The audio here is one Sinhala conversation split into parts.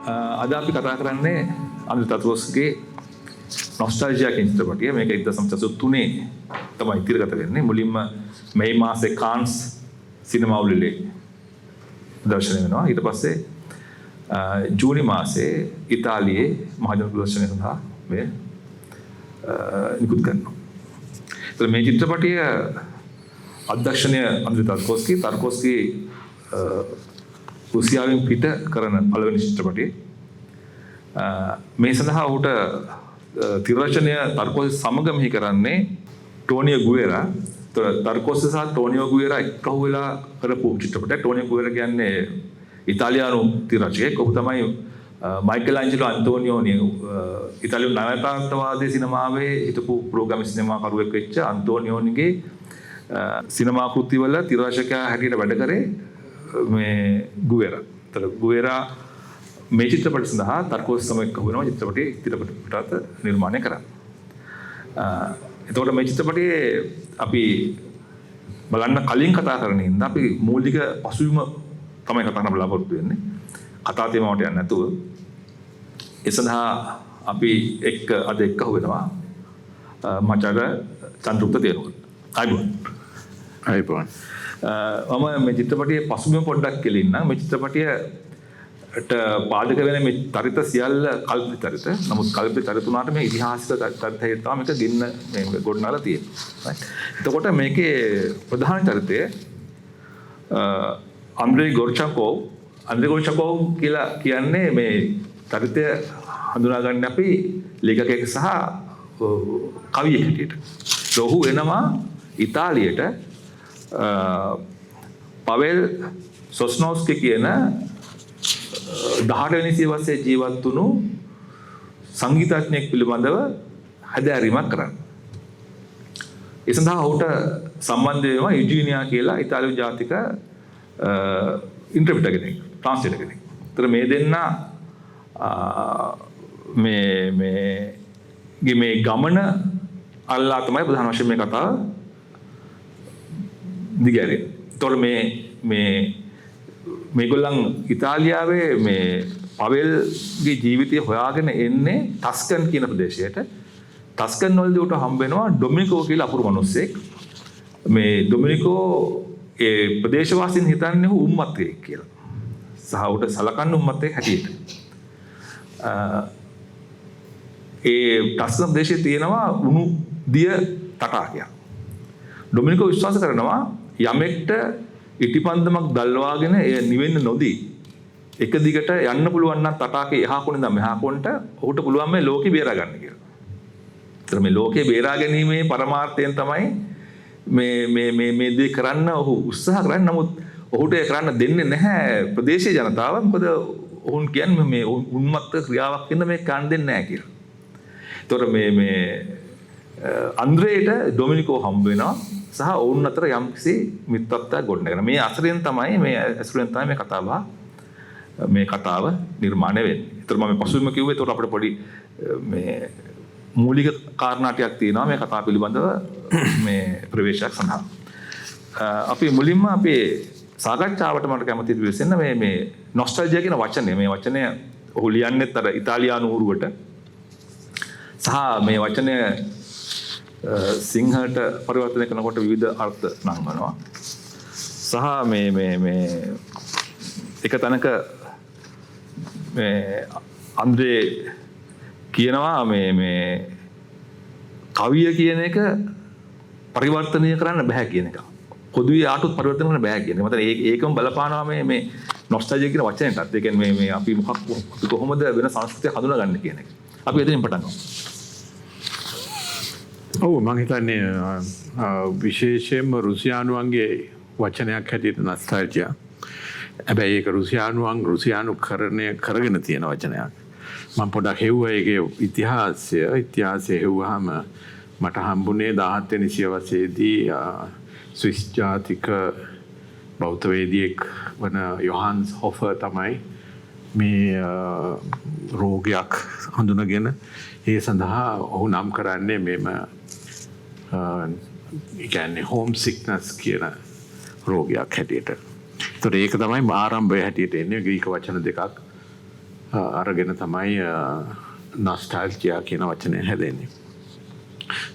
අද අපි කතා කරන්නේ අන්ද්‍රේ තාර්කෝස්කිගේ නොස්ටල්ජියා කියන චිත්‍රපටිය. මේක 1983 තමයි තිරගත වෙන්නේ. මුලින්ම මේ මාසේ කාන්ස් සිනමා උළෙලේ ප්‍රදර්ශනය වෙනවා. ඊට පස්සේ ජූනි මාසේ ඉතාලියේ මහජන ප්‍රදර්ශනය සඳහා මේ නිකුත් කරනවා. එතකොට මේ චිත්‍රපටිය අධ්‍යක්ෂණය අන්ද්‍රේ තාර්කෝස්කි. තාර්කෝස්කි රුසියාවෙන් පිට කරන පළවෙනි චිත්‍රපටිය. මේ සඳහා ඔහුට තිරරචනය තාර්කෝස්කි සමග මෙහි කරන්නේ ටෝනියෝ ගුවේරා. එතකොට තාර්කෝස්කි සහ ටෝනියෝ ගුවේරා එක්කහුව වෙලා කරපු චිත්‍රපටයක්. ටෝනියෝ ගුවේරා කියන්නේ ඉතාලියානු තිරරචකයෙක්. ඔහු තමයි මයිකල් ඇන්ජලෝ ඇන්ටෝනියෝනි, ඉතාලියානු නවතාර්ථවාදී සිනමාවේ හිටපු පුරෝගාමී සිනමාකරුවෙක් වෙච්ච ඇන්ටෝනියෝනිගේ සිනමා කෘතිවල තිරරචකයා හැටියට වැඩ කරේ මේ ගුවේරා. එතකොට ගුවේරා මේ චිත්‍රපට සඳහා තාර්කෝස්කි සමග එක්කහුව වෙනවා චිත්‍රපටයේ තිරපට නිර්මාණය කරන්න. එතකොට මේ චිත්‍රපටයේ අපි බලන්න කලින් කතා කරන හින්දා අපි මූලික පසුබිම තමයි කතා කරන්න බලාපොරොත්තු වෙන්නේ. කතා තේමාවට යන්නේ නැතුව. ඒ සඳහා අපි එක්ක අද එක්කහුව වෙනවා මචාර චන්ද්‍රගුප්ත තේනුකන්. ආයුබෝවන්. ආයුබෝවන්. මම මේ චිත්‍රපටයේ පසුබිම පොඩ්ඩක් කියලා ඉන්නම්. මේ චිත්‍රපටියට පාදක වෙන මේ චරිත සියල්ල කල්පිත චරිත. නමුත් කල්පිත චරිත උනාට මේ ඉතිහාසික චරිත හැටියට තමයි මේක ගෙන්න මේ ගොඩනගලා තියෙන්නේ. Right? එතකොට මේකේ ප්‍රධාන චරිතය අන්ද්‍රේ ගොර්චකෝව්. අන්ද්‍රේ ගොර්චකෝව් කියලා කියන්නේ මේ චරිතය හඳුනාගන්නේ අපි ලේඛකයෙක් සහ කවියෙක් හැටියට. ඔහු එනවා ඉතාලියට පවෙල් සොස්නෝස්කි කියන 18 වෙනි සියවසේ ජීවත් වුණු සංගීතඥයෙක් පිළිබඳව හැදෑරීමක් කරන්න. ඒ සඳහා ඔහුට සම්බන්ධ වෙනවා යුජීනියා කියලා ඉතාලිය ජාතික ඉන්ටර්ප්‍රිටර් කෙනෙක්, ට්‍රාන්ස්ලේටර් කෙනෙක්. ඒතර මේ දෙන්න මේ මේ මේ ගමන අල්ලා තමයි ප්‍රධාන වශයෙන් මේ කතාව දිගහැරෙන්නේ. ඒතකොට මේ මේ මේගොල්ලන් ඉතාලියාවේ මේ පවෙල්ගේ ජීවිතය හොයාගෙන එන්නේ ටස්කන් කියන ප්‍රදේශයට. ටස්කන් වලදී උට හම්බ වෙනවා ඩොමිනිකෝ කියලා අපුරු මිනිස්සෙක්. මේ ඩොමිනිකෝ ඒ ප්‍රදේශවාසීන් හිතන්නේ ඔහු උම්මත්තකයෙක් කියලා. සහ උට සලකන්නේ උම්මත්තකයෙක් හැටියට. ඒ ටස්කන් ප්‍රදේශයේ තියෙනවා උණු දිය තටාකයක්. ඩොමිනිකෝ විශ්වාස කරනවා යමෙක්ට ඉටිපන්දමක් දල්වාගෙන එය නිවෙන්න නොදී එක දිගට යන්න පුළුවන් නම් තටාකේ එහා කොන ඉඳන් මෙහා කොනට ඔහුට පුළුවන් මේ ලෝකෙ බේරා ගන්න කියලා. ඒතර මේ ලෝකේ බේරා ගැනීමේ පරමාර්ථයෙන් තමයි මේ මේ මේ මේ දේ කරන්න ඔහු උත්සාහ කරන්නේ. නමුත් ඔහුට ඒ කරන්න දෙන්නේ නැහැ ප්‍රදේශීය ජනතාව. මොකද ඔවුන් කියන්නේ මේ උන්මත්ත ක්‍රියාවක් වෙන මේ කරන්න දෙන්නේ නැහැ කියලා. ඒතකොට මේ මේ අන්ද්‍රේට ඩොමිනිකෝ හම්බ වෙනවා සහ ඔවුන් අතර යම්කිසි මිත්‍රත්වයක් ගොඩනගෙනවා. මේ අසරෙන් තමයි මේ ඇසුරෙන් තමයි මේ කතාව මේ කතාව නිර්මාණය වෙන්නේ. ඒතර මම පසුබිම කිව්වේ ඒතකොට අපිට පොඩි මේ මූලික කාරණා ටිකක් තියෙනවා මේ කතාව පිළිබඳව මේ ප්‍රවේශයක් සඳහා. අපි මුලින්ම අපේ සාකච්ඡාවට මට කැමති විශ්ලේෂණ මේ මේ නොස්ටල්ජියා කියන වචනය, මේ වචනය ඔහු ලියන්නෙත් අර ඉතාලියානු ඌරුවට සහ මේ වචනය සිංහලට පරිවර්තනය කරනකොට විවිධ අර්ථ නංවනවා. සහ මේ මේ මේ එක තැනක මේ අන්ද්‍රේ කියනවා මේ මේ කවිය කියන එක පරිවර්තනය කරන්න බෑ කියන එක. පොදුවේ ආටුත් පරිවර්තන කරන්න බෑ කියන එක. මතන ඒකම බලපානවා මේ මේ නොස්ටල්ජියා කියන වචනයටත්. ඒ කියන්නේ මේ මේ අපි මොකක් අපි කොහොමද වෙන සංස්කෘතියක් හඳුනාගන්නේ කියන එක. අපි එතනින් පටන් ගමු. ඔව්, මං හිතන්නේ විශේෂයෙන්ම රුසියානුවන්ගේ වචනයක් හැටියට නොස්ටල්ජියා. හැබැයි ඒක රුසියානුවන් රුසියානු කරණය කරගෙන තියෙන වචනයක්. මං පොඩක් හෙව්වා ඒකේ ඉතිහාසය. ඉතිහාසය හෙව්වහම මට හම්බුනේ 17 වෙනි සියවසේදී ස්විස් ජාතික බෞද්ධවේදියෙක් වන යොහන්ස් හොෆර් තමයි මේ රෝගයක් හඳුනගෙන ඒ සඳහා ඔහු නම් කරන්නේ මෙම ඒ කියන්නේ හෝම් සික්නස් කියන රෝගයක් හැටියට. ඒතකොට ඒක තමයි ආරම්භය හැටියට එන්නේ. ග්‍රීක වචන දෙකක්. අරගෙන තමයි නොස්ටාල්ජියා කියන වචනය හැදෙන්නේ.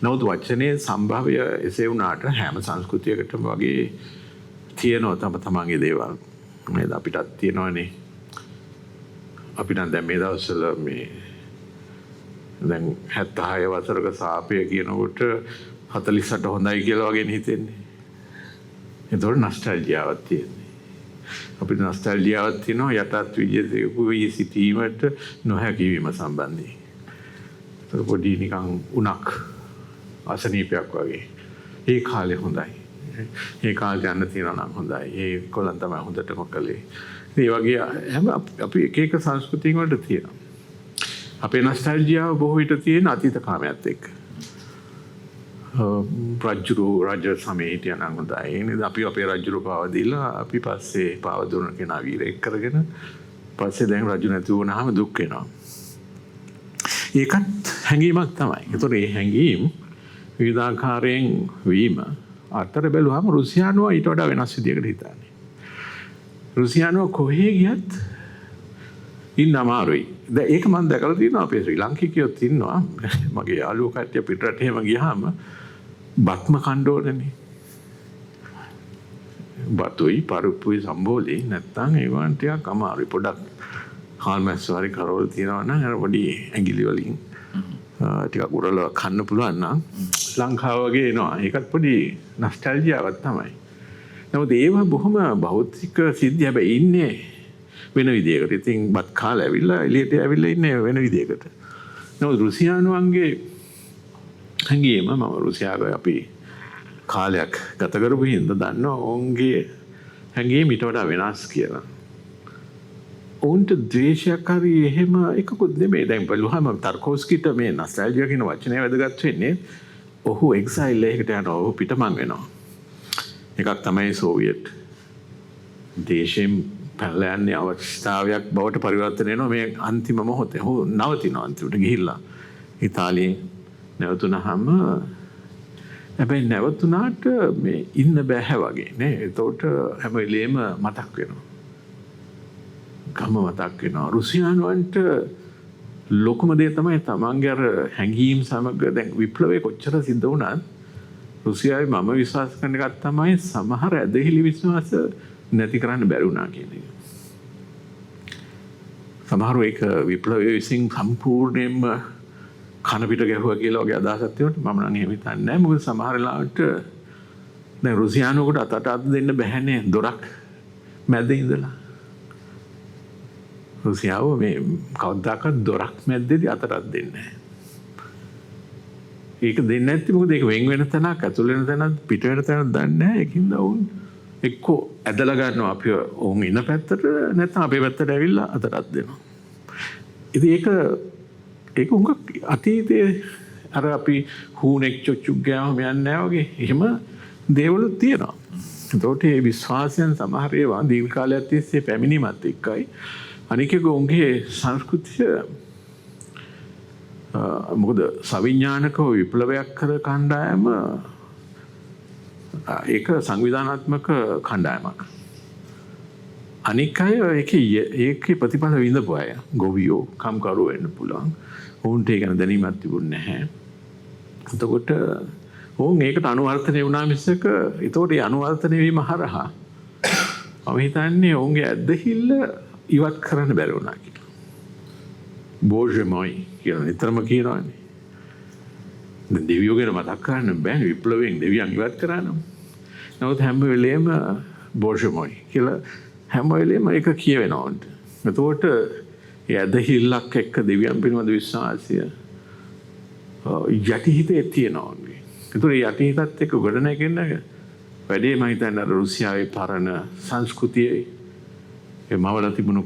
නමුත් වචනේ සම්භවය එසේ වුණාට හැම සංස්කෘතියකටම වගේ තියෙනවා තම තමන්ගේ දේවල්. නේද? අපිටත් තියෙනවනේ. අපි නම් දැන් මේ දවස්වල මේ දැන් 76 වසරක සාපය කියනකොට 48 හොඳයි කියලා වගේ හිතෙන්නේ. එතකොට නොස්ටැල්ජියාවක් තියෙන්නේ. අපිට නොස්ටැල්ජියාවක් තියෙනවා යටත් විජේතයෙකු වී සිටීමට නොහැකි වීම සම්බන්ධයෙන්. ඒක පොඩි නිකන් උණක් අසනීපයක් වගේ. ඒ කාලේ හොඳයි. ඒ කාලේ යන්න තියෙනවා නම් හොඳයි. ඒ කොලන් තමයි හොඳටම කළේ. ඒ වගේ හැම අපි එක එක සංස්කෘතීන් වලට තියෙනවා. අපේ නොස්ටැල්ජියාව බොහෝ විට තියෙන අතීත කාමයත් එක්ක. රජ්ජුරු රජ සමයේ හිටියා නම් හොඳයි. නේද? අපි අපේ රජ්ජුරු පාව දීලා අපි පස්සේ පාව දුන්න කෙනා වීරයෙක් කරගෙන පස්සේ දැන් රජු නැති වුණාම දුක් වෙනවා. ඒකත් හැඟීමක් තමයි. ඒතකොට මේ හැඟීම් විවිධාකාරයෙන් වීම අතර බැලුවාම රුසියානුවා ඊට වඩා වෙනස් විදියකට හිතන්නේ. රුසියානුවා කොහේ ගියත් ඉන්න අමාරුයි. දැන් ඒක මම දැකලා තියෙනවා අපේ ශ්‍රී ලාංකිකයොත් ඉන්නවා. මගේ යාළුවෝ කට්ටිය පිටරට එහෙම ගියාම බත්ම කන්න ඕනනේ. බතුයි පරුප්පුයි සම්බෝලේ නැත්තම් ඒවන් ටිකක් අමාරුයි. පොඩක් හාල්මැස්සු හරි කරවල තියෙනවා නම් අර පොඩි ඇඟිලි වලින් ටිකක් උරලා කන්න පුළුවන් නම් ලංකාව වගේ එනවා. ඒකත් පොඩි නොස්ටැල්ජියාවක් තමයි. නමුත් ඒවා බොහොම භෞතික සිද්ධි. හැබැයි ඉන්නේ වෙන විදියකට. ඉතින් බත් කාලා ඇවිල්ලා එළියට ඇවිල්ලා ඉන්නේ වෙන විදියකට. නමුත් රුසියානුවන්ගේ හැඟීම මම රුසියාවේ අපි කාලයක් ගත කරපු හින්දා දන්නවා ඔවුන්ගේ හැඟීම ඊට වඩා වෙනස් කියලා. ඔවුන්ට ද්වේෂයක් හරි එහෙම එකකුත් නෙමෙයි. දැන් බලුවාම තර්කෝස්කිට මේ නොස්ටැල්ජියා කියන වචනය වැදගත් වෙන්නේ ඔහු එක්සයිල් එකකට යනවා. ඔහු පිටමං වෙනවා. එකක් තමයි සෝවියට් දේශයෙන් පැනලා යන්නේ අවශ්‍යතාවයක් බවට පරිවර්තනය වෙනවා මේ අන්තිම මොහොතේ. ඔහු නවතිනවා අන්තිමට ගිහිල්ලා. ඉතාලියේ නැවතුනහම හැබැයි නැවතුනාට මේ ඉන්න බැහැ වගේ නේ. එතකොට හැම වෙලේම මතක් වෙනවා. ගම මතක් වෙනවා. රුසියානුවන්ට ලොකුම දේ තමයි තමන්ගේ අර හැඟීම් සමග දැන් විප්ලවය කොච්චර සිද්ධ වුණත් රුසියාවේ මම විශ්වාස කරන එකක් තමයි සමහර ඇදහිලි විශ්වාස නැති කරන්න බැරි වුණා කියන එක. සමහරව ඒක විප්ලවය විසින් සම්පූර්ණයෙන්ම කන පිට ගැහුවා කියලා වගේ අදහසක් තියෙනවා. මම නම් එහෙම හිතන්නේ නැහැ. මොකද සමහර වෙලාවට දැන් රුසියානුවකට අතට අත දෙන්න බැහැනේ දොරක් මැද ඉඳලා. රුසියාව මේ කවදාකවත් දොරක් මැද්දේදී අතට අත දෙන්නේ නැහැ. ඒක දෙන්නේ නැත්තේ මොකද ඒක වෙන් වෙන තැනක්, ඇතුල් වෙන තැනක්, පිට වෙන තැනක් දන්නේ නැහැ. ඒකින්ද ඔවුන් එක්කෝ ඇදලා ගන්නවා අපි ඔවුන් ඉන්න පැත්තට, නැත්නම් අපේ පැත්තට ඇවිල්ලා අතට අත දෙනවා. ඉතින් ඒක ඒක හුඟක් අතීතයේ අර අපි හූනෙක් චොච්චුක් ගෑවම යන්නේ නැහැ වගේ එහෙම දේවලුත් තියෙනවා. එතකොට මේ විශ්වාසයන් සමහර ඒවා දීර්ඝ කාලයක් තිස්සේ පැමිණීමත් එක්කයි. අනික එක ඔවුන්ගේ සංස්කෘතිය මොකද සවිඥානිකව විප්ලවයක් කර කණ්ඩායම ඒක සංවිධානාත්මක කණ්ඩායමක්. අනික් අය ඒකේ ප්‍රතිඵල විඳපු අය, ගොවියෝ, කම්කරුවෝ වෙන්න පුළුවන්. ඔවුන්ට ඒ ගැන දැනීමක් තිබුණේ නැහැ. එතකොට ඔවුන් ඒකට අනුවර්තනය වුණා මිසක එතකොට ඒ අනුවර්තනය වීම හරහා මම හිතන්නේ ඔවුන්ගේ ඇදහිල්ල ඉවත් කරන්න බැරි වුණා කියලා. බෝජෙමොයි කියලා නිතරම කියනවනේ. දැන් දෙවියෝ ගැන මතක් කරන්න බෑනේ විප්ලවයෙන් දෙවියන් ඉවත් කරා නම්. නමුත් හැම වෙලේම බෝජෙමොයි කියලා හැම වෙලේම ඒක කියවෙනවා උන්ට. එතකොට ඒ ඇදහිල්ලක් එක්ක දෙවියන් පිළිබඳ විශ්වාසය යටිහිතේ තියෙනවා උන්ගේ. එතකොට ඒ යටිහිතත් එක්ක ගොඩනැගෙන වැඩේ මම හිතන්නේ අර රුසියාවේ පරණ සංස්කෘතියේ ඒ මවලා තිබුණු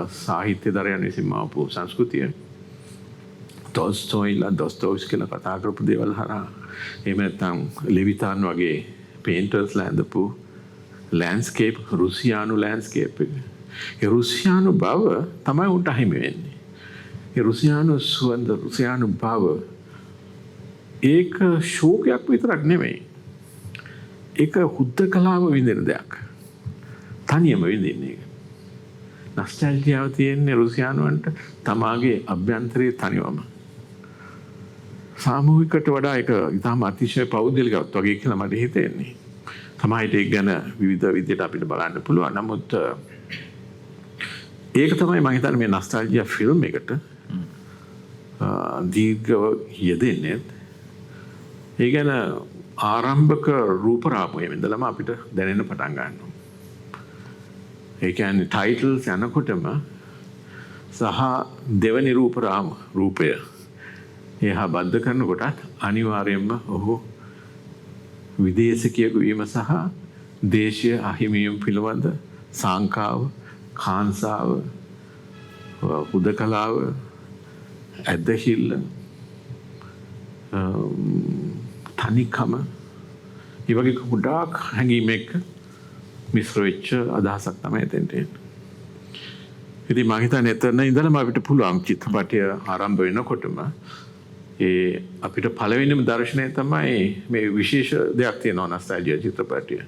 සාහිත්‍ය දරයන් විසින් මවපු සංස්කෘතිය ටොල්ස්ටෝයිලා ඩොස්ටෝයිස්කි කියලා කතා කරපු දේවල් හරහා එහෙම නැත්නම් ලෙවිතාන් වගේ පේන්ටර්ස්ලා ඇඳපු ලෑන්ඩ්ස්කේප් රුසියානු ලෑන්ඩ්ස්කේප් එක. ඒ රුසියානු බව තමයි උන්ට අහිමි වෙන්නේ. ඒ රුසියානු සුවඳ රුසියානු බව ඒක ශෝකයක් විතරක් නෙමෙයි. ඒක හුදකලාව විඳින දෙයක්. තනියම විඳින්නේ ඒක. නොස්ටැල්ජියාව තියෙන්නේ රුසියානුවන්ට තමාගේ අභ්‍යන්තරයේ තනිවම. සාමූහිකට වඩා ඒක ඉතාම අතිශය පෞද්ගලිකවත් වගේ කියලා මට හිතෙන්නේ. සමහර විට ඒක ගැන විවිධ විදිහට අපිට බලන්න පුළුවන්. නමුත් ඒක තමයි මම හිතන්නේ මේ නොස්ටැල්ජියා ෆිල්ම් එකට දීර්ඝව යෙදෙන්නේ. ඒ ගැන ආරම්භක රූප රාමුවේ ඉඳලම අපිට දැනෙන්න පටන් ගන්නවා. ඒ කියන්නේ ටයිටල්ස් යනකොටම සහ දෙවනි රූප රාම රූපය එහා බද්ධ කරනකොටත් අනිවාර්යයෙන්ම ඔහු විදේශිකයෙකු වීම සහ දේශීය අහිමිවීම පිළිබඳ සංකාව, කාංසාව, හුදකලාව, ඇදහිල්ල, තනිකම, ඒ වගේ ගොඩාක් හැඟීම් එක්ක මිශ්‍ර වෙච්ච අදහසක් තමයි එතෙන්ට එන්නේ. ඉතින් මම හිතන්නේ එතන ඉඳලම අපිට පුළුවන් චිත්‍රපටය ආරම්භ වෙනකොටම ඒ අපිට පළවෙනිම දර්ශනය තමයි මේ විශේෂ දෙයක් තියෙනවා නොස්ටැල්ජියා චිත්‍රපටය.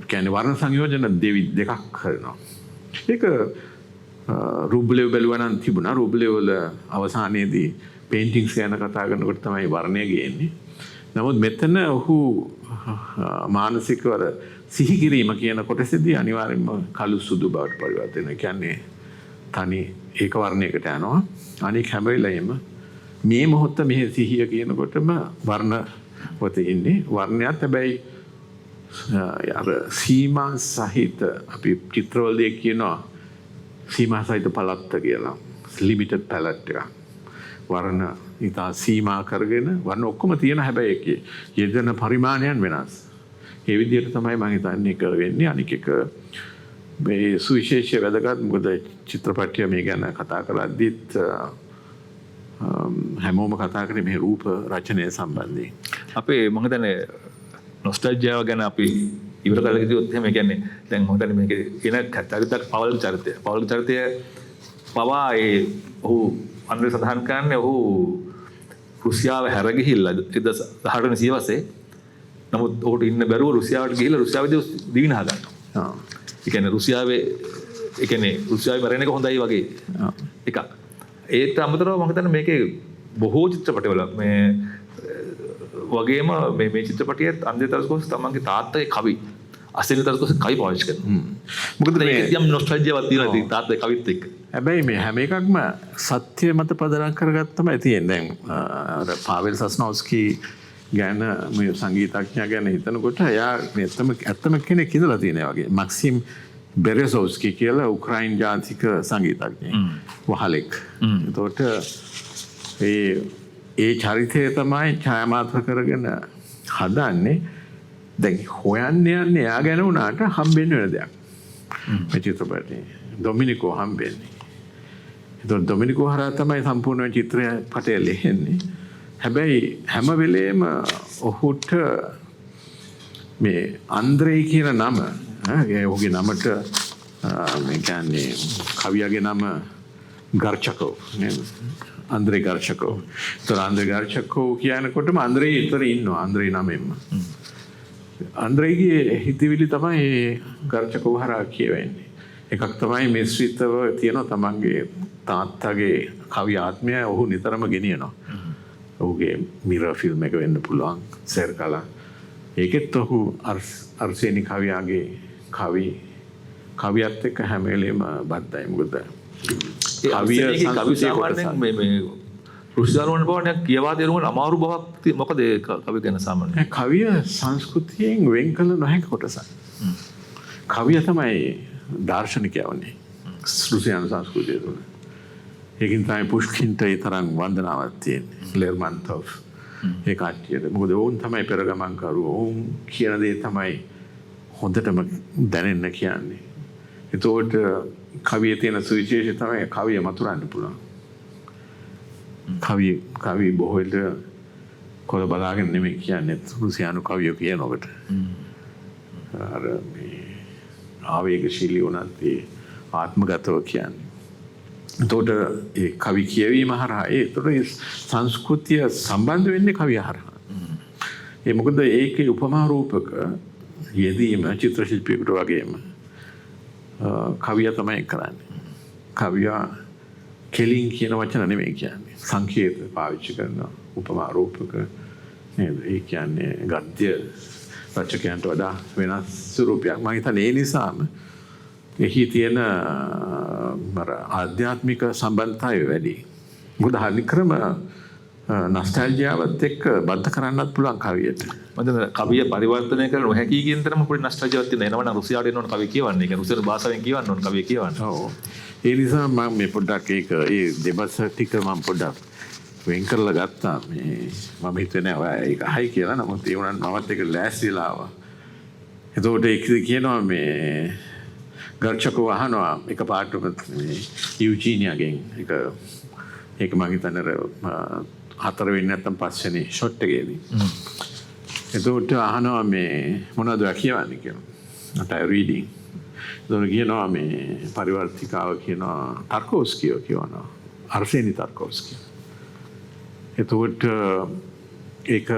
කියන්නේ වර්ණ සංයෝජන දෙකක් කරනවා. ඒක රූබ්ලෙව් බැලුවා නම් තිබුණා. රූබ්ලෙව් වල අවසානයේදී පේන්ටිංස් ගැන කතා කරනකොට තමයි වර්ණය ගේන්නේ. නමුත් මෙතන ඔහු මානසිකව අර සිහි කිරීම කියන කොටසේදී අනිවාර්යයෙන්ම කළු සුදු බවට පරිවර්තන වෙනවා. ඒ කියන්නේ තනි ඒක වර්ණයකට යනවා. අනික හැම වෙලෙම මේ මොහොත මේ සිහිය කියනකොටම වර්ණ පොතේ ඉන්නේ. වර්ණයත් හැබැයි අර සීමා සහිත අපි චිත්‍රවලදී කියනවා සීමා සහිත පළත්ත කියලා. ලිමිටඩ් පැලට් එකක්. වර්ණ ඉතා සීමා කරගෙන වර්ණ ඔක්කොම තියෙන හැබැයි ඒකේ යෙදෙන පරිමාණයන් වෙනස්. ඒ විදිහට තමයි මම හිතන්නේ ඒක වෙන්නේ. අනික එක මේ සුවිශේෂ වැදගත්, මොකද චිත්‍රපටය මේ ගැන කතා කරද්දිත් හැමෝම කතා කරේ මේ රූප රචනය සම්බන්ධයෙන්. අපේ මම හිතන්නේ නොස්ටැල්ජියාව ගැන අපි ඉවර කරලා කිව්වොත් එහෙම, ඒ කියන්නේ දැන් මම හිතන්නේ මේකේ එන චරිතයක් පවල් චරිතය. පවල් චරිතය පවා ඒ ඔහු අන්දර සඳහන් කරන්නේ ඔහු රුසියාව හැර ගිහිල්ලා 2018 වෙනි සියවසේ. නමුත් ඔහුට ඉන්න බැරුව රුසියාවට ගිහිල්ලා රුසියාවේදී දිවිනහ ගන්නවා. ඒ කියන්නේ රුසියාවේ, ඒ කියන්නේ රුසියාවේ මරණ එක හොඳයි වගේ එකක්. ඒත් අමතරව මම හිතන්නේ මේකේ බොහෝ චිත්‍රපටවල මේ වගේම මේ චිත්‍රපටියත් අන්දේ තරස්කෝස් තමන්ගේ තාත්තගේ කවි, අසෙනි තරස්කෝස් කවි පාවිච්චි කරනවා. මොකද මේ යම් නොස්ටැල්ජියාවක් තියෙනවා ඉතින් තාත්තගේ කවිත් එක්ක. හැබැයි මේ හැම එකක්ම සත්‍ය මත පදනම් කරගත්තමයි තියෙන්නේ. දැන් අර පාවෙල් සස්නෝස්කි ගැන මේ සංගීතඥයා ගැන හිතනකොට එයා මේ ඇත්තම කෙනෙක් ඉඳලා තියෙනවා වගේ. මැක්සිම් බෙරෙසෝව්ස්කි කියලා උක්‍රායින් ජාතික සංගීතඥයෙක්. වහලෙක්. එතකොට ඒ චරිතය තමයි ඡායාමාත්‍ර කරගෙන හදන්නේ. දැන් හොයන්න යන්නේ එයා ගැන වුණාට හම්බෙන්න වෙන දෙයක්. මේ චිත්‍රපටයේ ඩොමිනිකෝ හම්බෙන්නේ. එතකොට ඩොමිනිකෝ හරහා තමයි සම්පූර්ණ චිත්‍රය පටය ලෙහෙන්නේ. හැබැයි හැම වෙලේම ඔහුට මේ අන්ද්‍රේ කියන නම, ඔහුගේ නමට මේ කියන්නේ කවියාගේ නම ගර්චකෝව් නේද? අන්ද්‍රේ ගර්චකෝව්. ඒතර අන්ද්‍රේ ගර්චකෝව් කියනකොටම අන්ද්‍රේ ඉතර ඉන්නවා අන්ද්‍රේ නමෙන්ම. අන්ද්‍රේගේ හිතවිලි තමයි ගර්චකෝව් හරහා කියවෙන්නේ. එකක් තමයි මිශ්‍රිතව තියෙන තමන්ගේ තාත්තගේ කවි ආත්මය ඔහු නිතරම ගෙනියනවා. ඔහුගේ මිරර් ෆිල්ම් එක වෙන්න පුළුවන්, සෙර්කලා. ඒකෙත් ඔහු අර්සේනි කවියාගේ කවියත් එක්ක හැම වෙලේම බද්ධයි. මොකද කවිය සාමාන්‍යයෙන් මේ රුසියානුවන් බව නිකන් කියවා තේරුම් ගන්න අමාරු බවක් මොකද ඒ කවිය ගැන සාමාන්‍යයෙන්? කවිය සංස්කෘතියෙන් වෙන් කළ නොහැකි කොටසක්. කවිය තමයි දාර්ශනිකයා වන්නේ රුසියානු සංස්කෘතිය තුළ. ඒකින් තමයි පුෂ්කින්ට ඒ තරම් වන්දනාවක් තියෙන්නේ. ලෙර්මන්තොව් ඒ කට්ටියට. මොකද ඔවුන් තමයි පෙරගමන්කරුවෝ. ඔවුන් කියන දේ තමයි හොඳටම දැනෙන්න කියන්නේ. එතකොට කවියේ තියෙන සුවිශේෂය තමයි කවිය මතුරන්න පුළුවන්. කවි බොහෝ වෙලට කොළ බලාගෙන නෙමෙයි කියන්නේ රුසියානු කවියෝ කියනකොට. අර මේ ආවේගශීලී වුණත් ඒ ආත්මගතව කියන්නේ. එතකොට ඒ කවි කියවීම හරහා ඒ එතකොට ඒ සංස්කෘතිය සම්බන්ධ වෙන්නේ කවිය හරහා. ඒ මොකද ඒකේ උපමා රූපක යෙදීම චිත්‍රශිල්පියෙකුට වගේම කවියා තමයි කරන්නේ. කවියා කෙලින් කියන වචන නෙමෙයි කියන්නේ. සංකේත පාවිච්චි කරනවා, උපමා රූපක නේද? ඒ කියන්නේ ගද්‍ය රචකයන්ට වඩා වෙනස් ස්වරූපයක්. මම හිතන්නේ ඒ නිසාම එහි තියෙන අර ආධ්‍යාත්මික සම්බන්ධතාවය වැඩි. මොකද හරික්‍රම නොස්ටැල්ජියාවත් එක්ක බද්ධ කරන්නත් පුළුවන් කවියට. මම හිතන්නේ කවිය පරිවර්තනය කර නොහැකි කියන තරම පොඩි නොස්ටැල්ජියාවක් තියෙනවා. එනවා නම් රුසියාවට එන්න ඕන කවිය කියවන්න. ඒ කියන්නේ රුසියානු භාෂාවෙන් කියවන්න ඕන කවිය කියවන්න. ඔව්. ඒ නිසා මම මේ පොඩ්ඩක් ඒක ඒ දෙබස ටික මම පොඩ්ඩක් වෙන් කරලා ගත්තා. මේ මම හිතුවේ නෑ ඔයා ඒක අහයි කියලා. නමුත් ඒ වුණාට මමත් ඒක ලෑස්තිලා ආවා. එතකොට ඒක කියනවා මේ ගර්චකෝ අහනවා එක පාටම මේ යුජීනියාගෙන් ඒක මං හිතන්නේ අර හතරවෙනි නැත්තම් පස්වෙනි ෂොට් එකේදී. එතකොට අහනවා මේ මොනවද ඔයා කියවන්නේ කියලා. What are you reading? එතකොට කියනවා මේ පරිවර්තිකාව කියනවා ටර්කෝස්කියෝ කියනවා. අර්සෙනි ටර්කෝස්කියෝ. එතකොට ඒක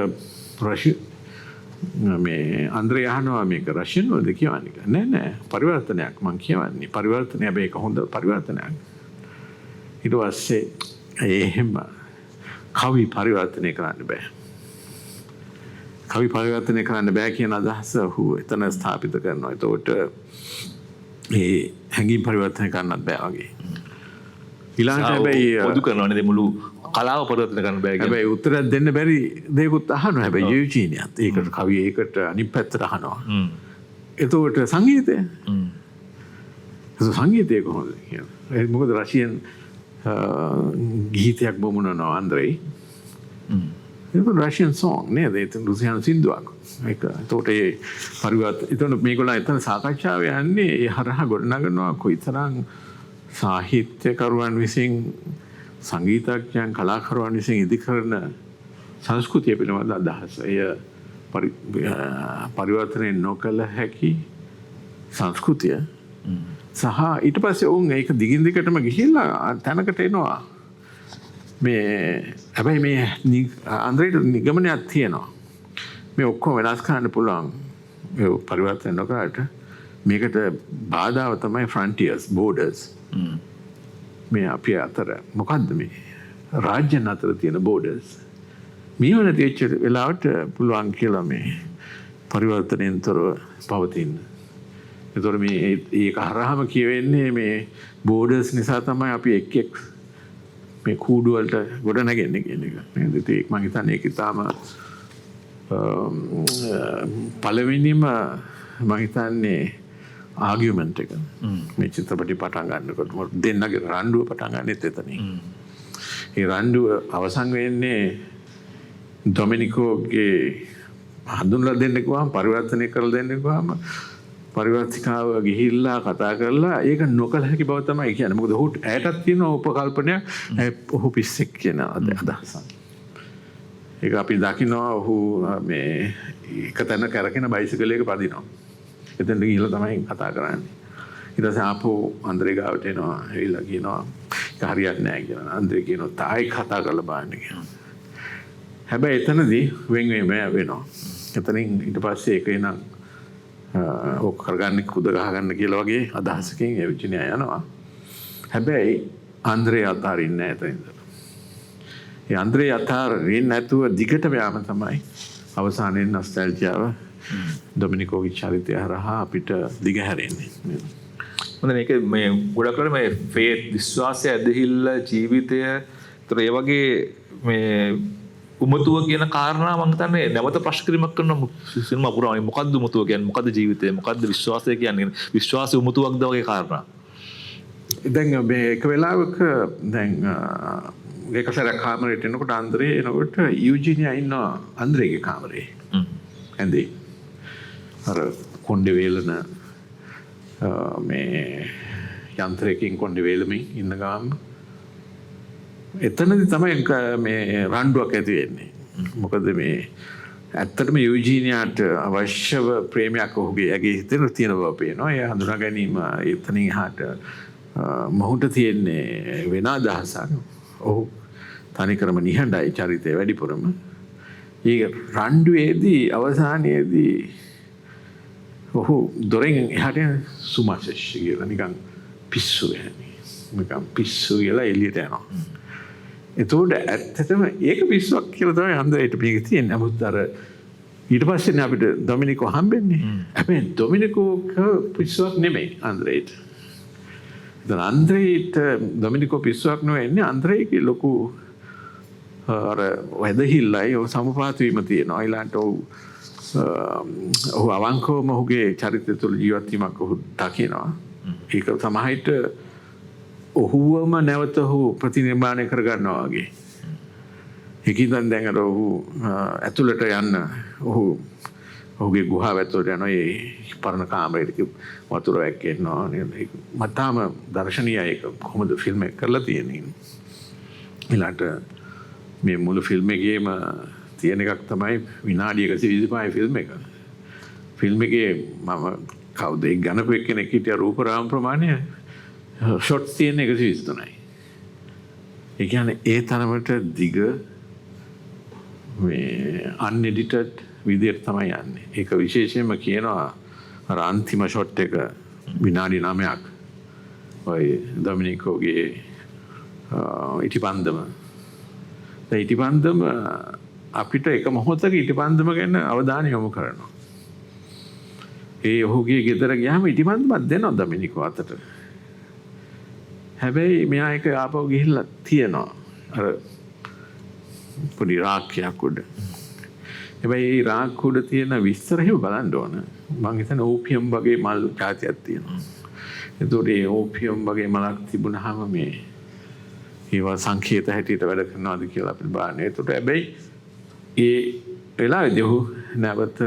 මේ අන්ද්‍රේ අහනවා මේක රෂියන් වලද කියවන්නේ කියලා. නෑ නෑ පරිවර්තනයක් මං කියවන්නේ. පරිවර්තනය හැබැයි ඒක හොඳ පරිවර්තනයක්. ඊට පස්සේ එහෙම කවි පරිවර්තනය කරන්න බෑ. කවි පරිවර්තනය කරන්න බෑ කියන අදහස ඔහු එතන ස්ථාපිත කරනවා. එතකොට ඒ හැඟීම් පරිවර්තනය කරන්නත් බෑ වගේ. ඊළඟට හැබැයි පොදු කරනවා නේද මුළු කලාව පරිවර්තන කරන්න බෑ කියන්නේ. හැබැයි උත්තරයක් දෙන්න බැරි දෙයක්ත් අහනවා. හැබැයි යුජීනියත් ඒකට කවි ඒකට අනිත් පැත්තට අහනවා. එතකොට සංගීතය? එතකොට සංගීතය කොහොමද කියන්නේ? ඒ මොකද රෂියන් ගීතයක් බොමුණනවා අන්ද්‍රේ. ඒක රෂියන් සෝං නේද? ඒක රුසියානු සින්දුවක්. ඒක එතකොට ඒ පරිවර්තන එතකොට මේගොල්ලන් එතන සාකච්ඡාව යන්නේ ඒ හරහා ගොඩනගනවා කොයිතරම් සාහිත්‍යකරුවන් විසින් සංගීතඥයන් කලාකරුවන් විසින් ඉදිකරන සංස්කෘතිය පිළිබඳ අදහස. එය පරිවර්තනය නොකළ හැකි සංස්කෘතිය සහ ඊට පස්සේ ඔවුන් ඒක දිගින් දිගටම ගිහිල්ලා තැනකට එනවා. මේ හැබැයි මේ අන්ද්‍රේට නිගමනයක් තියෙනවා. මේ ඔක්කොම වෙනස් කරන්න පුළුවන්. ඒ පරිවර්තන නොකරට මේකට බාධාව තමයි ෆ්‍රන්ටියර්ස්, බෝඩර්ස්. මේ අපි අතර මොකද්ද මේ රාජ්‍යන් අතර තියෙන බෝඩර්ස්. මේව නැති වෙච්ච වෙලාවට පුළුවන් කියලා මේ පරිවර්තනයෙන් තොරව පවතින්න. එතකොට මේ ඒක හරහාම කියවෙන්නේ මේ බෝඩර්ස් නිසා තමයි අපි එක් එක් මේ කූඩු වලට ගොඩ නැගෙන්නේ කියන එක. නේද? ඉතින් ඒක මං හිතන්නේ ඒක ඉතාම පළවෙනිම මං හිතන්නේ ආගියුමන්ට් එක. මේ චිත්‍රපටි පටන් ගන්නකොට මොකද දෙන්නගේ රණ්ඩුව පටන් ගන්නෙත් එතනින්. ඒ රණ්ඩුව අවසන් වෙන්නේ ඩොමිනිකෝගේ හඳුන්වලා දෙන්න කිව්වම පරිවර්තනය කරලා දෙන්න කිව්වම පරිවර්තිකාව ගිහිල්ලා කතා කරලා ඒක නොකළ හැකි බව තමයි කියන්නේ. මොකද ඔහු ඇයටත් තියෙන උපකල්පනයක් ඔහු පිස්සෙක් කියන අදහසක්. ඒක අපි දකිනවා ඔහු මේ එක තැන කැරකෙන බයිසිකලයක පදිනවා. එතෙන්ට ගිහිල්ලා තමයි කතා කරන්නේ. ඊට පස්සේ ආපහු අන්ද්‍රේ ගාවට එනවා. ඇවිල්ලා කියනවා ඒක හරියන්නේ නැහැ කියලා. අන්ද්‍රේ කියනවා තායි කතා කරලා බලන්න කියලා. හැබැයි එතනදී වෙන් වීම වෙනවා. එතනින් ඊට පස්සේ ඒක එනම් ඕක කරගන්න කුද ගහගන්න කියලා වගේ අදහසකින් එවිජිනියා යනවා. හැබැයි අන්ද්‍රේ අතාරින්නේ නැහැ එතන ඉඳලා. ඒ අන්ද්‍රේ අතාරින්නේ නැතුව දිගටම යාම තමයි අවසානයේ නොස්ටැල්ජියාව ඩොමිනිකෝගේ චරිතය හරහා අපිට දිගහැරෙන්නේ. හොඳයි, මේක මේ ගොඩක් වෙලාවට මේ ෆේත් විශ්වාසය ඇදහිල්ල ජීවිතය ඒතර ඒ වගේ මේ උමතුව කියන කාරණා මං හිතන්නේ නැවත ප්‍රශ්න කිරීමක් කරන සිනමා පුරාම මොකද්ද උමතුව කියන්නේ, මොකද්ද ජීවිතය, මොකද්ද විශ්වාසය කියන්නේ, විශ්වාසය උමතුවක්ද වගේ කාරණා. දැන් මේ එක වෙලාවක දැන් එක සැරයක් කාමරේට එනකොට අන්ද්‍රේ එනකොට යුජිනියා ඉන්නවා අන්ද්‍රේගේ කාමරේ. ඇඳේ. අර කොණ්ඩේ වේලන මේ යන්ත්‍රයකින් කොණ්ඩේ වේලමින් ඉන්න ගාම එතනදි තමයි මේ රණ්ඩුවක් ඇති වෙන්නේ. මොකද මේ ඇත්තටම යුජීනියාට අවශ්‍යව ප්‍රේමයක් ඔහුගේ ඇගේ හිතේ තියෙන බව පේනවා. එය හඳුනා ගැනීම එතනින් එහාට මොහුට තියෙන්නේ වෙන අදහසක්. ඔහු තනිකරම නිහඬයි චරිතය වැඩිපුරම. ඒ රණ්ඩුවේදී අවසානයේදී ඔහු දොරෙන් එහාට යන සුමාශේෂ් කියලා නිකන් පිස්සු යන්නේ. නිකන් පිස්සු කියලා එළියට යනවා. එතකොට ඇත්තටම ඒක පිස්සුවක් කියලා තමයි හන්දේට මේක තියෙන්නේ. නමුත් අර ඊට පස්සේනේ අපිට ඩොමිනිකෝ හම්බෙන්නේ. හැබැයි ඩොමිනිකෝ පිස්සුවක් නෙමෙයි අන්ද්‍රේට. එතන අන්ද්‍රේට ඩොමිනිකෝ පිස්සුවක් නෙවෙන්නේ, අන්ද්‍රේගේ ලොකු අර වැදහිල්ලයි ඔහු සමපාත වීම තියෙනවා. ඊළඟට ඔහු ඔහු අවංකවම ඔහුගේ චරිතය තුළ ජීවත් වීමක් ඔහු දකිනවා. ඒක සමහර විට ඔහුවම නැවත ඔහු ප්‍රතිනිර්මාණය කරගන්නවා වගේ. ඒකින් දැන් අර ඔහු ඇතුළට යන්න ඔහු ඔහුගේ ගුහාව ඇතුළට යනවා. ඒ පරණ කාමරේට වතුර වැක්කෙනවා නේද? ඒක මතාම දර්ශනීයයි. ඒක කොහොමද ෆිල්ම් එක කරලා තියෙන්නේ. ඊළඟට මේ මුළු ෆිල්ම් එකේම තියෙන එකක් තමයි විනාඩි 125 ෆිල්ම් එක. ෆිල්ම් එකේ මම කවුද ඒ ගණපු එක්කෙනෙක් හිටියා, රූප රාම ප්‍රමාණය ෂොට්ස් තියෙන 123යි. ඒ කියන්නේ ඒ තරමට දිග මේ අන්එඩිටඩ් විදියට තමයි යන්නේ. ඒක විශේෂයෙන්ම කියනවා අර අන්තිම ෂොට් එක විනාඩි 9ක් ඔය ඩොමිනිකෝගේ ඉටිපන්දම. දැන් ඉටිපන්දම අපිට එක මොහොතක ඉටිපන්දම ගැන අවධානය යොමු කරනවා. ඒ ඔහුගේ ගෙදර ගියාම ඉටිපන්දමක් දෙනවා ඩොමිනිකෝ අතට. හැබැයි මෙයා එක ආපහු ගිහිල්ලා තියනවා. අර පොඩි රාක්කයක් උඩ. හැබැයි ඒ රාක්ක උඩ තියෙන විස්තර එහෙම බලන්න ඕන. මං හිතන්නේ ඕපියම් වගේ මල් ජාතියක් තියෙනවා. එතකොට ඒ ඕපියම් වගේ මලක් තිබුණාම මේ ඒවා සංකේත හැටියට වැඩ කරනවාද කියලා අපිට බලන්න. එතකොට හැබැයි ඒ වෙලාවේදී ඔහු නැවත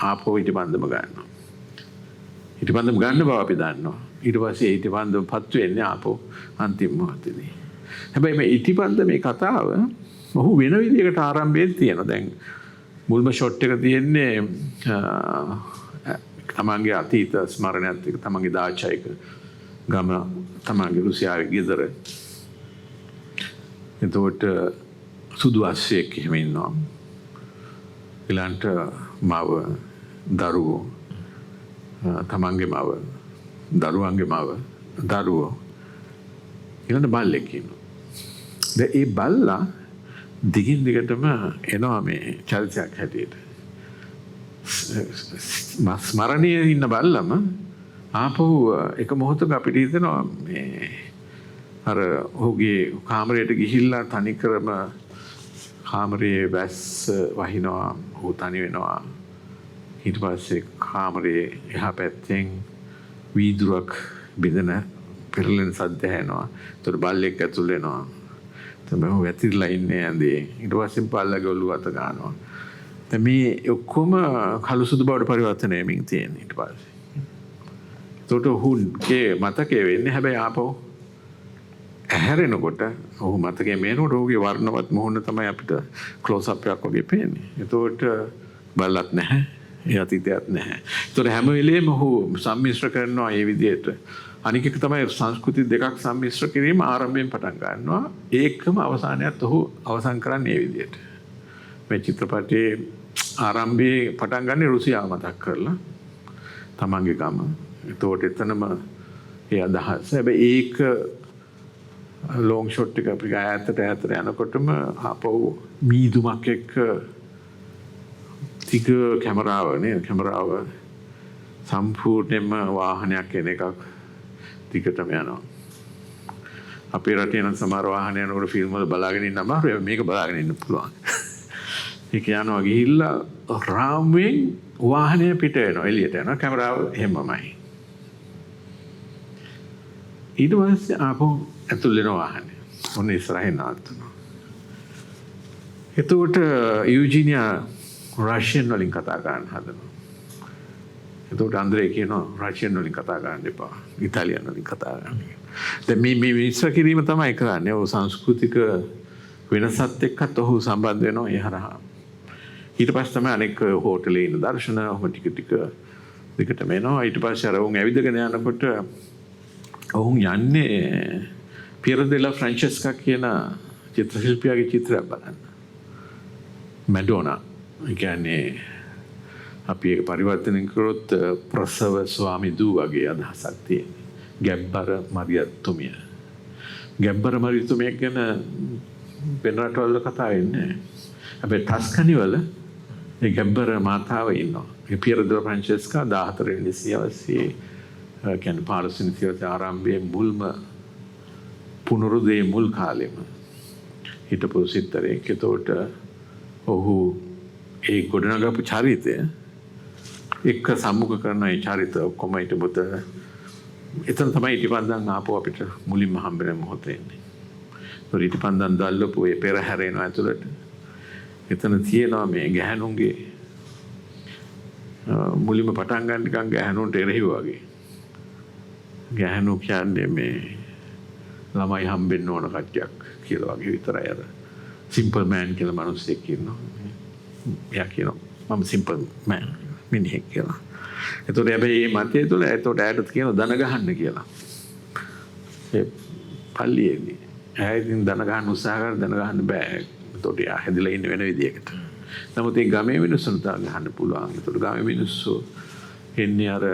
ආපහු ඉටිපන්දම ගන්නවා. ඉටිපන්දම ගන්න බව අපි දන්නවා. ඊට පස්සේ ඉටිපන්දම පත්තු වෙන්නේ ආපහු අන්තිම මොහොතේදී. හැබැයි මේ ඉටිපන්දමේ කතාව ඔහු වෙන විදිහකට ආරම්භයේ තියෙනවා. දැන් මුල්ම ෂොට් එක තියෙන්නේ තමන්ගේ අතීත ස්මරණයත් එක්ක, තමන්ගේ දාචා එක ගම, තමන්ගේ රුසියාවේ ගෙදර. එතකොට සුදු අශ්වයෙක් එහෙම ඉන්නවා. ඊළඟට මව, දරුවෝ, තමන්ගේ මව, දරුවන්ගේ මව, දරුවෝ, ඊළඟට බල්ලෙක් ඉන්නවා. දැන් ඒ බල්ලා දිගින් දිගටම එනවා මේ චරිතයක් හැටියට. ස්මරණයේ ඉන්න බල්ලම ආපහු එක මොහොතක අපිට හිතෙනවා මේ අර ඔහුගේ කාමරයට ගිහිල්ලා තනිකරම කාමරයේ වැස්ස වහිනවා, ඔහු තනි වෙනවා. ඊට පස්සේ කාමරයේ එහා පැත්තෙන් වීදුරක් බිඳෙන පෙරලෙන සද්ද ඇහෙනවා. එතකොට බල්ලෙක් ඇතුල් වෙනවා. තමයි ඔහු වැතිරලා ඉන්නේ ඇඳේ. ඊට පස්සේ බල්ලගේ ඔළුව අත ගන්නවා. දැන් මේ ඔක්කොම කළු සුදු බවට පරිවර්තනය වෙමින් තියෙන ඊට පස්සේ. එතකොට ඔහුගේ මතකයේ වෙන්නේ හැබැයි ආපහු ඇහැරෙනකොට ඔහු මතකයේ මේනකොට ඔහුගේ වර්ණවත් මුහුණ තමයි අපිට ක්ලෝස් අප් එකක් වගේ පේන්නේ. එතකොට බල්ලත් නැහැ, ඒ අතීතයත් නැහැ. එතකොට හැම වෙලේම ඔහු සම්මිශ්‍ර කරනවා මේ විදිහට. අනික එක තමයි සංස්කෘති දෙකක් සම්මිශ්‍ර කිරීම ආරම්භයෙන් පටන් ගන්නවා. ඒකම අවසානයත් ඔහු අවසන් කරන්නේ මේ විදිහට. මේ චිත්‍රපටයේ ආරම්භයේ පටන් ගන්නේ රුසියාව මතක් කරලා, තමන්ගේ ගම. එතකොට එතනම ඒ අදහස. හැබැයි ඒක ලොං ෂොට් එක අපි ඈතට ඈතට යනකොටම ආපහු මීදුමක් එක්ක තික කැමරාව නේ, කැමරාව සම්පූර්ණයෙන්ම වාහනයක් එන එකක් දිගටම යනවා. අපේ රටේ නම් සමහර වාහන යනකොට ෆිල්ම් වල බලාගෙන ඉන්න අමාරුයි. මේක බලාගෙන ඉන්න පුළුවන්. ඒක යනවා ගිහිල්ලා රාමුවෙන් වාහනය පිට වෙනවා, එළියට යනවා, කැමරාව එහෙමමයි. ඊට පස්සේ ආපහු ඇතුල් වෙනවා වාහනය. ඔන්න ඉස්සරහින් නවත්තනවා. එතකොට යූජීනියා රෂියන් වලින් කතා කරන්න හදනවා. එතකොට අන්ද්‍රේ කියනවා රෂියන් වලින් කතා කරන්න එපා, ඉතාලියන් වලින් කතා කරන්න කියලා. දැන් මේ මේ මිශ්‍ර කිරීම තමයි කරන්නේ. ඔහු සංස්කෘතික වෙනසත් එක්කත් ඔහු සම්බන්ධ වෙනවා ඒ හරහා. ඊට පස්සේ තමයි අනෙක් හෝටලේ ඉන්න දර්ශන ඔහොම ටික ටික දිගටම එනවා. ඊට පස්සේ අර ඔවුන් ඇවිදගෙන යනකොට ඔවුන් යන්නේ පියරෝ දෙලා ෆ්‍රැන්චෙස්කා කියන චිත්‍රශිල්පියාගේ චිත්‍රයක් බලන්න. මැඩෝනා. ඒ කියන්නේ අපි ඒක පරිවර්තනය කරොත් ප්‍රසව ස්වාමි දූ වගේ අදහසක් තියෙනවා. ගැබ්බර මරියත්තුමිය. ගැබ්බර මරියත්තුමිය ගැන වෙන රටවල් වල කතා වෙන්නේ නැහැ. හැබැයි ටස්කනි වල ඒ ගැබ්බර මාතාව ඉන්නවා. ඒ පියරෝ ඩෙලා ෆ්‍රැන්චෙස්කා 14 වෙනි සියවසේ කියන්නේ 15 වෙනි සියවසේ ආරම්භයේ මුල්ම පුනරුදයේ මුල් කාලෙම හිටපු සිත්තරෙක්. එතකොට ඔහු ඒ ගොඩනගපු චරිතය එක්ක සම්මුඛ කරන ඒ චරිත ඔක්කොම හිටපොත එතන තමයි ඉටිපන්දන් ආපහු අපිට මුලින්ම හම්බෙන මොහොත එන්නේ. ඒතකොට ඉටිපන්දන් දැල්ලපු ඒ පෙරහැර එනවා ඇතුළට. එතන තියෙනවා මේ ගැහැණුන්ගේ මුලින්ම පටන් ගන්න නිකන් ගැහැණුන්ට එරෙහිව වගේ. ගැහැණු කියන්නේ මේ ළමයි හම්බෙන්න ඕන කට්ටියක් කියලා වගේ විතරයි. අර සිම්පල් මෑන් කියලා මිනිස්සෙක් ඉන්නවා. එයා කියනවා මම සිම්පල් මෑන් මිනිහෙක් කියලා. එතකොට හැබැයි මේ මතය තුළ එතකොට ඇයට කියනවා දන ගහන්න කියලා. ඒ පල්ලියේදී. ඇය ඉතින් දන ගහන්න උත්සාහ කරලා දන ගහන්න බෑ. එතකොට එයා හැදිලා ඉන්නේ වෙන විදියකට. නමුත් ඒ ගමේ මිනිස්සුන්ට ගහන්න පුළුවන්. එතකොට ගමේ මිනිස්සු එන්නේ අර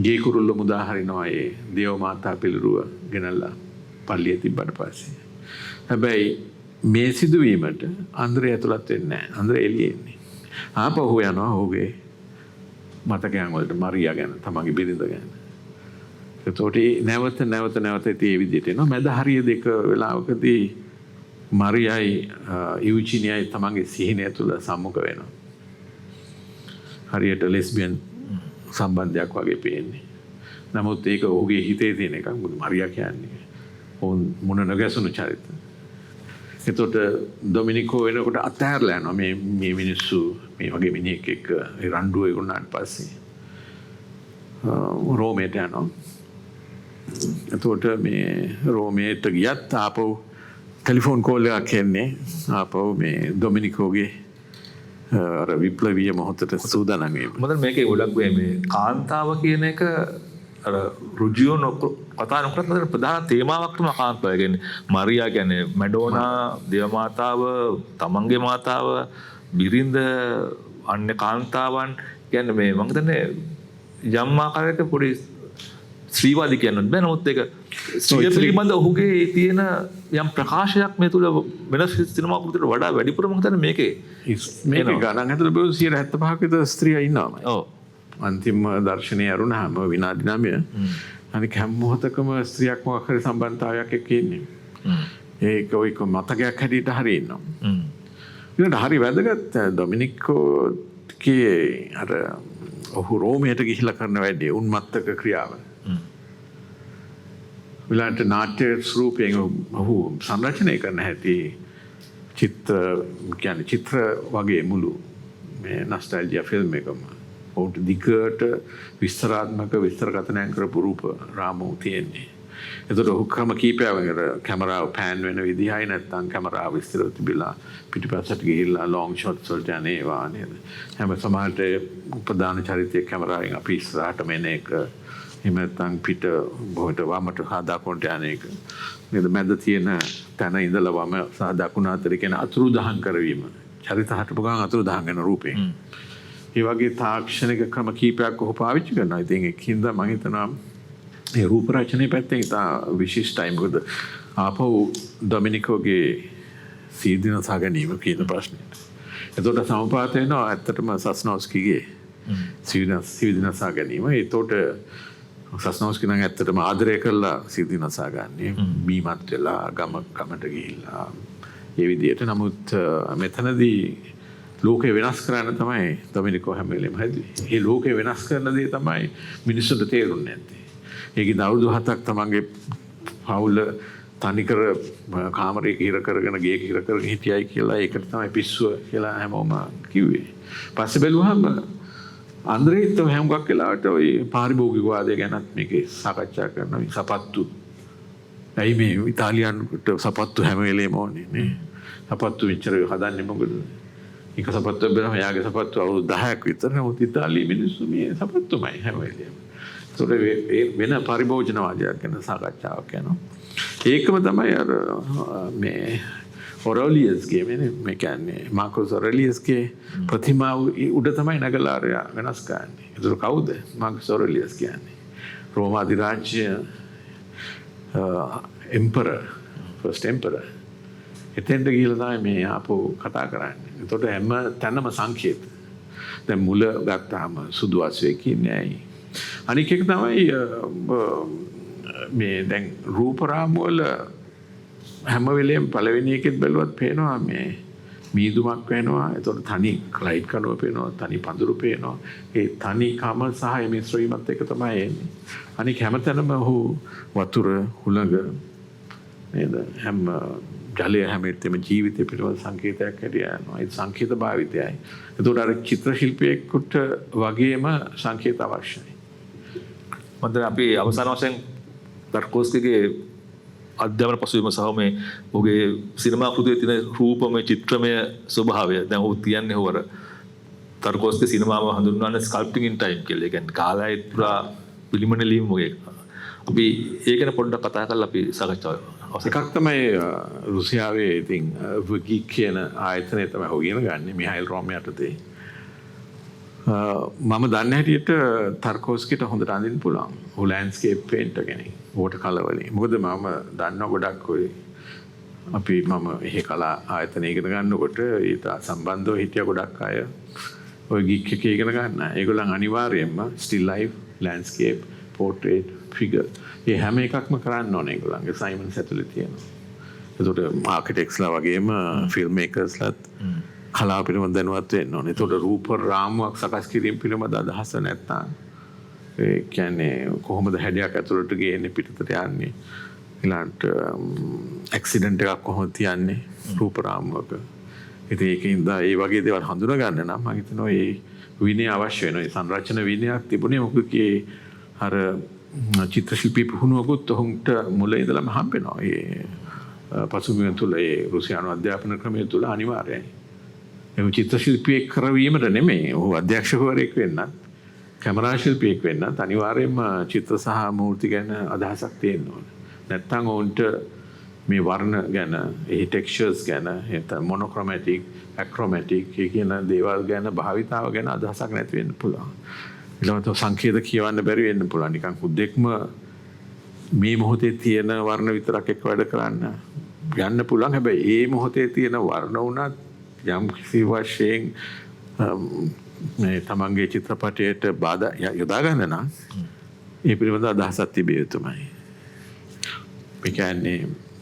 ගේ කුරුල්ල මුදා හරිනවා ඒ දේව මාතා පිළිරුව ගෙනල්ලා පල්ලියේ තිබ්බට පස්සේ. හැබැයි මේ සිදුවීමට අන්ද්‍රේ ඇතුළත් වෙන්නේ නැහැ. අන්ද්‍රේ එළියේ ඉන්නේ. ආපහු යනවා ඔහුගේ මතකයන් වලට මරියා ගැන, තමන්ගේ බිරිඳ ගැන. එතකොට නැවත නැවත නැවත ඒ විදිහට එනවා. මැද හරිය දෙක වෙලාවකදී මරියයි යුජිනියයි තමන්ගේ සිහිනය තුළ සම්මුඛ වෙනවා. හරියට ලෙස්බියන් සම්බන්ධයක් වගේ පේන්නේ. නමුත් ඒක ඔහුගේ හිතේ තියෙන එකක්. මොකද මරියා කියන්නේ ඔවුන් මුණ නොගැසුණු චරිත. එතකොට ඩොමිනිකෝ වෙනකොට අත්හැරලා යනවා මේ මේ මිනිස්සු මේ වගේ මිනිහෙක් එක්ක ඒ රණ්ඩුව වුණාට පස්සේ රෝමයට යනවා. එතකොට මේ රෝමයට ගියත් ආපහු ටෙලිෆෝන් කෝල් එකක් එන්නේ ආපහු මේ ඩොමිනිකෝගේ අර විප්ලවීය මොහොතට සූදානම් වීම. මොකද මේකේ ගොඩක් මේ කාන්තාව කියන එක අර රුජියෝ කතා නොකරත් නේද ප්‍රධාන තේමාවක් තමයි කාන්තාව. ඒ කියන්නේ මරියා කියන්නේ මැඩෝනා දේව මාතාව, තමන්ගේ මාතාව, බිරිඳ, අන්‍ය කාන්තාවන් කියන්නේ මේ මං හිතන්නේ යම් ආකාරයක පොඩි ස්ත්‍රීවාදී කියන්නත් බෑ. නමුත් ඒක ස්ත්‍රිය පිළිබඳ ඔහුගේ තියෙන යම් ප්‍රකාශයක් මේ තුල වෙන සිනමා කෘතියට වඩා වැඩිපුර මං හිතන්නේ මේකේ මේක ගණන් ඇතුළේ බැලුවොත් 75ක විතර ස්ත්‍රිය ඉන්නවාමයි. ඔව්. අන්තිම දර්ශනය ඇරුණාම විනාඩි 9 අනික හැම මොහොතකම ස්ත්‍රියක් මොකක් හරි සම්බන්ධතාවයක් එක්ක ඉන්නේ. ඒක ඔය මතකයක් හැටියට හරි ඉන්නවා. ඊළඟට හරි වැදගත් ඩොමිනිකෝගේ අර ඔහු රෝමයට ගිහිල්ලා කරන වැඩේ උන්මත්තක ක්‍රියාව. ඊළඟට නාට්‍ය ස්වරූපයෙන් ඔහු සංරචනය කරන හැටි චිත්‍ර කියන්නේ චිත්‍ර වගේ මුළු මේ නොස්ටැල්ජියා ෆිල්ම් එකම ඔවුන්ට දිගට විස්තරාත්මක විස්තර කථනයක් කරපු රූප රාමු තියෙන්නේ. එතකොට ඔහු ක්‍රම කීපයක් අර කැමරාව පෑන් වෙන විදිහයි නැත්නම් කැමරාව ඉස්සරහ තිබිලා පිටිපස්සට ගිහිල්ලා ලොං ෂොට්ස් වලට යන ඒවා නේද? හැම සමහරට ප්‍රධාන චරිතය කැමරාවෙන් අපි ඉස්සරහටම එන එක, එහෙම නැත්නම් පිට බොහොට වමට හා දකුණට යන එක නේද? මැද තියෙන තැන ඉඳලා වම සහ දකුණ අතර කියන අතුරුදහන් කරවීම. චරිත හටපු ගමන් අතුරුදහන් වෙන රූපයෙන්. ඒ වගේ තාක්ෂණික ක්‍රම කීපයක් ඔහු පාවිච්චි කරනවා. ඉතින් ඒකින්ද මම හිතනවා මේ රූප රචනයේ පැත්තෙන් ඉතා විශිෂ්ටයි. මොකද ආපහු ඩොමිනිකෝගේ සීදීනසා ගැනීම කියන ප්‍රශ්නෙට. එතකොට සමපාත වෙනවා ඇත්තටම සස්නෝස්කිගේ සීදීනසා ගැනීම. එතකොට සස්නෝස්කි නම් ඇත්තටම ආදරය කරලා සීදීනසා ගන්නේ. බීමත් වෙලා ගමට ගිහිල්ලා ඒ විදිහට. නමුත් මෙතනදී ලෝකය වෙනස් කරන්න තමයි ඩොමිනිකෝ හැම වෙලේම හැදුවේ. ඒ ලෝකය වෙනස් කරන දේ තමයි මිනිස්සුන්ට තේරුන්නේ නැත්තේ. ඒකෙන් අවුරුදු 7ක් තමන්ගේ පවුල තනිකර කාමරයක හිර කරගෙන ගේක හිර කරගෙන හිටියයි කියලා ඒකට තමයි පිස්සුව කියලා හැමෝම කිව්වේ. පස්සේ බැලුවහම අන්ද්‍රේත් හැමගක් වෙලාවට ඔය පාරිභෝගිකවාදය ගැනත් මේකේ සාකච්ඡා කරනවා. මේ සපත්තු. ඇයි මේ ඉතාලියන්ට සපත්තු හැම වෙලේම ඕනේ නේ? සපත්තු මෙච්චර හදන්නේ මොකද? එක සපත්තුවක් බැලුවම එයාගේ සපත්තු අවුරුදු 10ක් විතර. නමුත් ඉතාලියේ මිනිස්සු මේ සපත්තුමයි හැම වෙලේම. ඒතකොට වෙන පරිභෝජනවාදයක් ගැන සාකච්ඡාවක් යනවා. ඒකම තමයි අර මේ ඔරේලියස්ගේ මේ කියන්නේ මාකෝස් ඔරේලියස්ගේ ප්‍රතිමාව උඩ තමයි නගලා අරයා වෙනස් කරන්නේ. ඒතර කවුද මාකෝස් ඔරේලියස් කියන්නේ? රෝම අධිරාජ්‍ය එම්පරර්, ෆස්ට් එම්පරර්. එතෙන්ට ගිහිල්ලා තමයි මේ ආපහු කතා කරන්නේ. එතකොට හැම තැනම සංකේත. දැන් මුල ගත්තාම සුදු අශ්වයෙක් ඉන්නේ ඇයි? අනික එක තමයි මේ දැන් රූප රාමු වල හැම වෙලේම පළවෙනි එකෙත් බැලුවත් පේනවා මේ මීදුමක් වෙනවා. එතකොට තනි ලයිට් කණුව පේනවා, තනි පඳුරු පේනවා. ඒ තනිකම සහ ඒ මිශ්‍ර වීමත් එක තමයි එන්නේ. අනික හැමතැනම ඔහු වතුර, හුළඟ නේද? හැම ජලය හැම වෙලේම ජීවිතය පිළිබඳ සංකේතයක් හැටියට යනවා. ඒ සංකේත භාවිතයයි. එතකොට අර චිත්‍ර ශිල්පියෙකුට වගේම සංකේත අවශ්‍යයි. මම දැන් අපි අවසාන වශයෙන් තර්කෝස්කිගේ අධ්‍යාපන පසුබිම සහ මේ ඔහුගේ සිනමා කෘතියේ තියෙන රූපමය චිත්‍රමය ස්වභාවය දැන් ඔහු කියන්නේ ඔහු අර තර්කෝස්කි සිනමාව හඳුන්වන්නේ ස්කල්ප්ටිං ඉන් ටයිම් කියලා. ඒ කියන්නේ කාලය පුරා පිළිම නෙලීම වගේ. අපි ඒ ගැන පොඩ්ඩක් කතා කරලා අපි සාකච්ඡාව අවසන්. එකක් තමයි රුසියාවේ ඉතින් වගී කියන ආයතනය තමයි ඔහු ඉගෙන ගන්නේ මිහයිල් රෝම් යටතේ. මම දන්න හැටියට තර්කෝස්කිට හොඳට අඳින්න පුළුවන්. ඔහු ලෑන්ඩ්ස්කේප් පේන්ටර් කෙනෙක්. වෝටර් කලර් වලින්. මොකද මම දන්නවා ගොඩක් ඔය අපි මම එහෙ කලා ආයතනය ඉගෙන ගන්නකොට ඊට සම්බන්ධව හිටිය ගොඩක් අය ඔය ගික් එකේ ඉගෙන ගන්න. ඒගොල්ලන් අනිවාර්යයෙන්ම steel life, landscape, portrait, figure මේ හැම එකක්ම කරන්න ඕනේ ඒගොල්ලන්ගේ අසයින්මන්ට්ස් ඇතුලේ තියෙනවා. එතකොට ආකිටෙක්ට්ස්ලා වගේම ෆිල්ම් මේකර්ස්ලාත් කලාව පිළිබඳ දැනුවත් වෙන්න ඕනේ. එතකොට රූප රාමුවක් සකස් කිරීම පිළිබඳ අදහස නැත්නම් ඒ කියන්නේ කොහොමද හැඩයක් ඇතුළට ගේන්නේ පිටතට යන්නේ ඊළඟට ඇක්සිඩන්ට් එකක් කොහොමද තියන්නේ රූප රාමුවක. ඉතින් ඒකින්ද ඒ වගේ දේවල් හඳුනා ගන්න නම් මම හිතනවා ඒ විනය අවශ්‍ය වෙනවා. ඒ සංරචන විනයක් තිබුණේ මොකද ඒ අර චිත්‍ර ශිල්පී පුහුණුවකුත් ඔවුන්ට මුල ඉඳලම හම්බ වෙනවා. ඒ පසුබිම තුල ඒ රුසියානු අධ්‍යාපන ක්‍රමය තුල අනිවාර්යයි. ඒ චිත්‍ර ශිල්පියෙක් කරවීමට නෙමෙයි. ඔහු අධ්‍යක්ෂකවරයෙක් වෙන්නත් කැමරා ශිල්පියෙක් වෙන්නත් අනිවාර්යයෙන්ම චිත්‍ර සහ මූර්ති ගැන අදහසක් තියෙන්න ඕන. නැත්තම් ඔවුන්ට මේ වර්ණ ගැන, ඒ ටෙක්ස්චර්ස් ගැන, නැත්නම් මොනොක්‍රොමැටික්, ඇක්‍රොමැටික් ඒ කියන දේවල් ගැන භාවිතාව ගැන අදහසක් නැති වෙන්න පුළුවන්. ඊළඟට සංකේත කියවන්න බැරි වෙන්න පුළුවන්. නිකන් හුදෙක්ම මේ මොහොතේ තියෙන වර්ණ විතරක් එක්ක වැඩ කරන්න යන්න පුළුවන්. හැබැයි ඒ මොහොතේ තියෙන වර්ණ වුණත් යම් කිසි වශයෙන් මේ තමන්ගේ චිත්‍රපටයට බාධා යොදා ගන්න නම් ඒ පිළිබඳ අදහසක් තිබිය යුතුමයි. ඒ කියන්නේ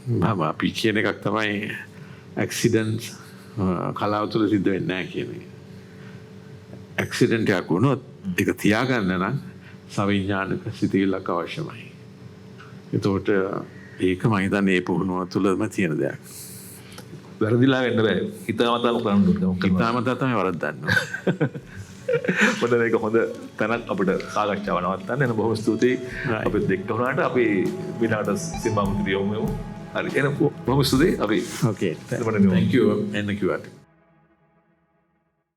මම අපි කියන එකක් තමයි ඇක්සිඩන්ට්ස් කලාව තුළ සිද්ධ වෙන්නේ නැහැ කියන එක. ඇක්සිඩන්ට් එකක් වුණොත් ඒක තියාගන්න නම් සවිඥානික සිතිවිල්ලක් අවශ්‍යමයි. එතකොට ඒක මම හිතන්නේ ඒ පුහුණුව තුළම තියෙන දෙයක්. වැරදිලා වෙන්න බෑ. හිතාමතාම කරන්න ඕනේ. හිතාමතා තමයි වරද්දන්න ඕනේ. හොඳ මේක හොඳ තැනක් අපිට සාකච්ඡාව නවත්තන්න. එහෙනම් බොහොම ස්තුතියි. අපිත් එක්ක වුණාට අපි විනාඩ සීමාවකට යමු. හරි. එහෙනම් බොහොම ස්තුතියි. අපි Okay. Thank you. එන්න කිව්වට.